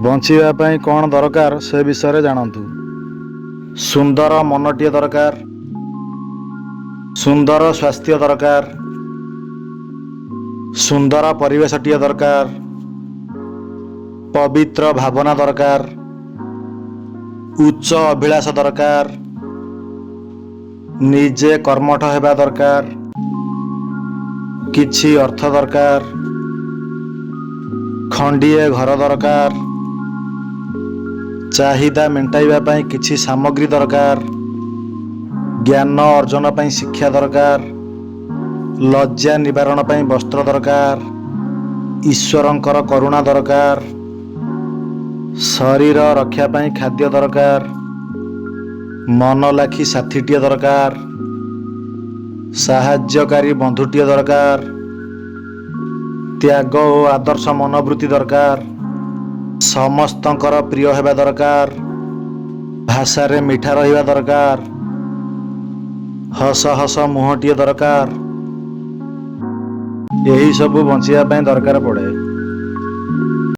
ବଞ୍ଚିବା ପାଇଁ କ'ଣ ଦରକାର, ସେ ବିଷୟରେ ଜାଣନ୍ତୁ। ସୁନ୍ଦର ମନଟିଏ ଦରକାର। ସୁନ୍ଦର ସ୍ୱାସ୍ଥ୍ୟ ଦରକାର। ସୁନ୍ଦର ପରିବେଶଟିଏ ଦରକାର। ପବିତ୍ର ଭାବନା ଦରକାର। ଉଚ୍ଚ ଅଭିଳାଷ ଦରକାର। ନିଜେ କର୍ମଠ ହେବା ଦରକାର। କିଛି ଅର୍ଥ ଦରକାର। ଖଣ୍ଡିଏ ଘର ଦରକାର। ଚାହିଦା ମେଣ୍ଟାଇବା ପାଇଁ କିଛି ସାମଗ୍ରୀ ଦରକାର। ଜ୍ଞାନ ଅର୍ଜନ ପାଇଁ ଶିକ୍ଷା ଦରକାର। ଲଜ୍ଜା ନିବାରଣ ପାଇଁ ବସ୍ତ୍ର ଦରକାର। ଈଶ୍ୱରଙ୍କର କରୁଣା ଦରକାର। ଶରୀର ରକ୍ଷା ପାଇଁ ଖାଦ୍ୟ ଦରକାର। ମନ ଲାଖି ସାଥୀଟିଏ ଦରକାର। ସାହାଯ୍ୟକାରୀ ବନ୍ଧୁଟିଏ ଦରକାର। ତ୍ୟାଗ ଓ ଆଦର୍ଶ ମନୋବୃତ୍ତି ଦରକାର। ସମସ୍ତଙ୍କର ପ୍ରିୟ ହେବା ଦରକାର। ଭାଷାରେ ମିଠା ରହିବା ଦରକାର। ହସ ହସ ମୁହଁଟିଏ ଦରକାର। ଏହିସବୁ ବଞ୍ଚିବା ପାଇଁ ଦରକାର ପଡ଼େ।